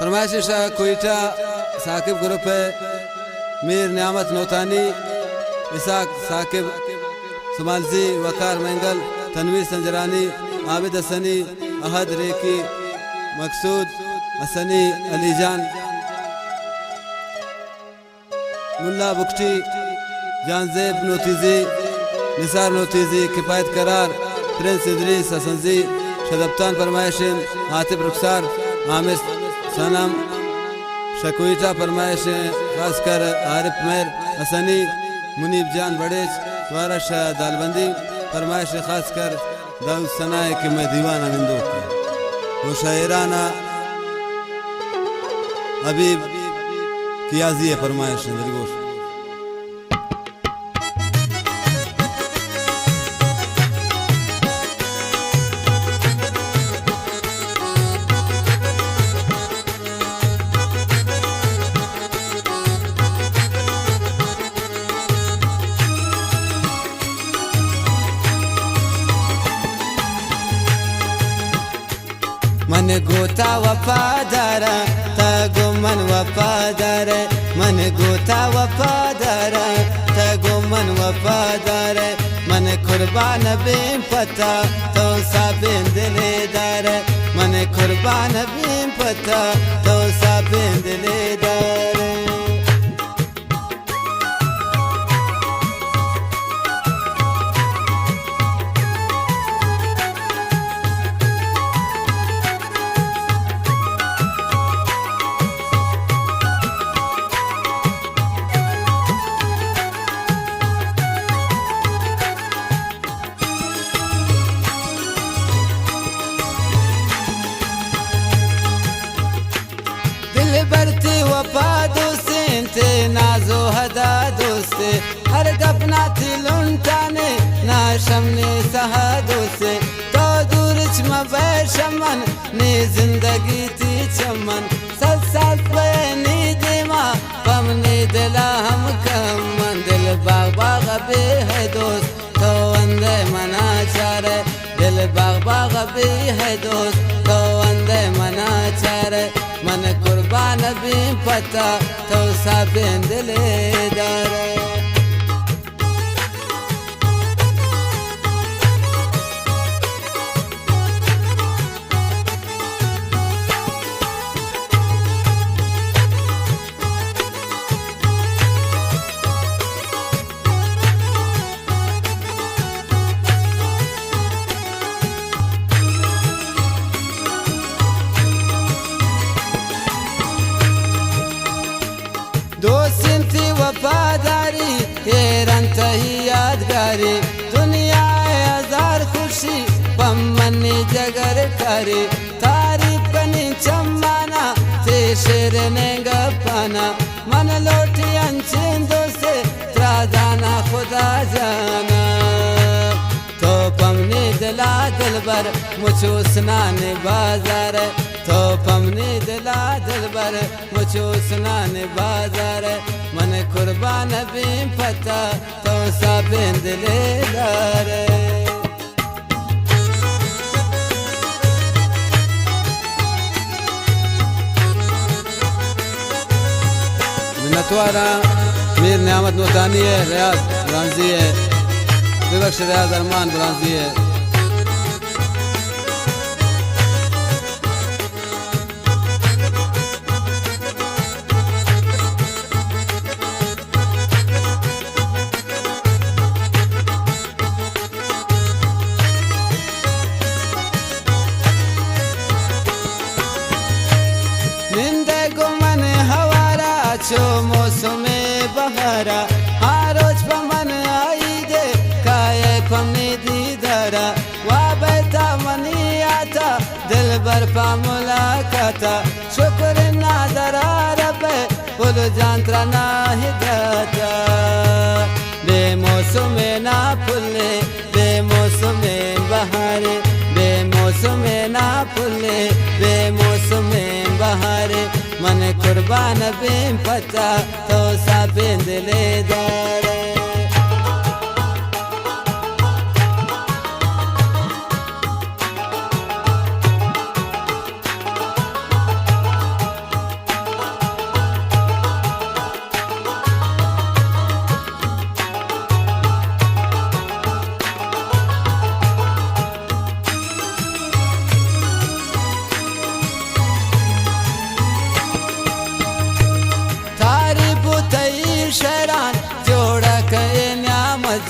فرمائش شہ کوئٹہ ثاقب گروپ ءِ میر نعمت نوتانی، اسحاق ثاقب سمالزی، وقار مینگل، تنویر سنجرانی، عابد حسنی، احد ریکی، مقصود حسنی، علی جان، ملا بگٹی، جان زیب نوتیزی، نثار نوتیزی، کفایت قرار، پرنس ادریس حسنزی، شدپتان فرمائش انت، عاطف رخسار، عامر صنم، شہ کوئٹہ فرمائش انت، خاص کر عارف مہر حسنی، منیب جان بڑیچ، وارش دالبندی، فرمائش خاص کر داؤد ثنا ءِ کہ مئے دیوان ءَ نندوک انت۔ و شاعران ءَ حبیب کیازی ءِ فرمائش انت، دلگوش۔ من گوں تو وفادار آں، تو گوں من وفادار ئے۔ من گوں تو وفادار آں، تو گوں من وفادار ئے۔ من قربان بیں پہ تو، تو سابیں دلے دار ئے۔ من قربان بیں پہ تو، تو سابیں دلے دار ئے۔ دلبر تئی وفا دوستیں، تئی ناز و ادا دوستیں، ہر گپ نا تئی لنٹانے، نا شم نے سہا دوستیں۔ تو دور چہ مبئے شمن، نی زندگی تئی چمن، صد سال بئے نی دیما، پہ منی دلا ہم کم من۔ دل باغ باغ بی ہے دوست، تو اندے منا چارے، دل باغ باغ بی ہے دوست، تو اندے منا چارے۔ من قربان بیں پہ تو، تو سابیں دلے دارے۔ دوستیں تئی وفاداری، ایران تئی یادگاری، دنیا ءِ ہزار خوشی، پہ منی جگر کاری۔ تعریف کنیں چمانا، تئی شیریں گپانا۔ من لوٹی انچیں دوستے، ترا دانا خدا جانا۔ تو پہ منی دلا دلبر، مچو سنان بازار ئے۔ تو پہ منی دلا دلبر، مچو سنان بازار ئے۔ من قربان بیں پہ تو، تو سابیں دلے دار ئے۔ منتواراں میر نعمت نوتانی ءِ، ریاض برانزی ءِ، ببخش ریاض ارمان برانزی ءِ۔ نندئے گوں من ہوارا چو موسم بہارا، ہر روچ پہ من عیدے، کائے پہ منی دیدارا۔ وابئے تا منی یاتا، دلبر پہ ملاقاتا۔ شکر نا درا رب، پل جان ترا نا ہداتا۔ بے موسم نا پلے، بے موسم بہارے، بے موسم نا پلے، بے موسم بہارے۔ من قربان بیں پہ تو، تو سابیں دلے دارے۔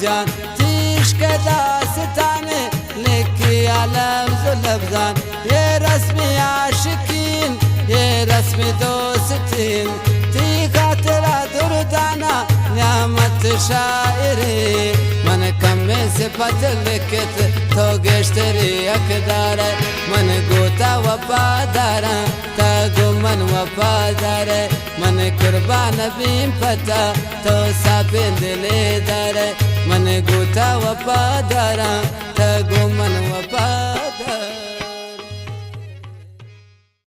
جان، تیشک داستان، لکھیا لفظ و لفظان، یہ رسم عاشقین، یہ رسم دوستین، تی خاطرا دردانا نعمت شاعری۔ من کمیں صفت لکھت، تو گیشتری حقدار ئے۔ من گوتا وفاداراں، تا گوں من وفادار ئے۔ من قربان بیم پہ تا، تو صافیں دلے دار ئے۔ من گوتا وفاداراں، تا گوں من وفادار۔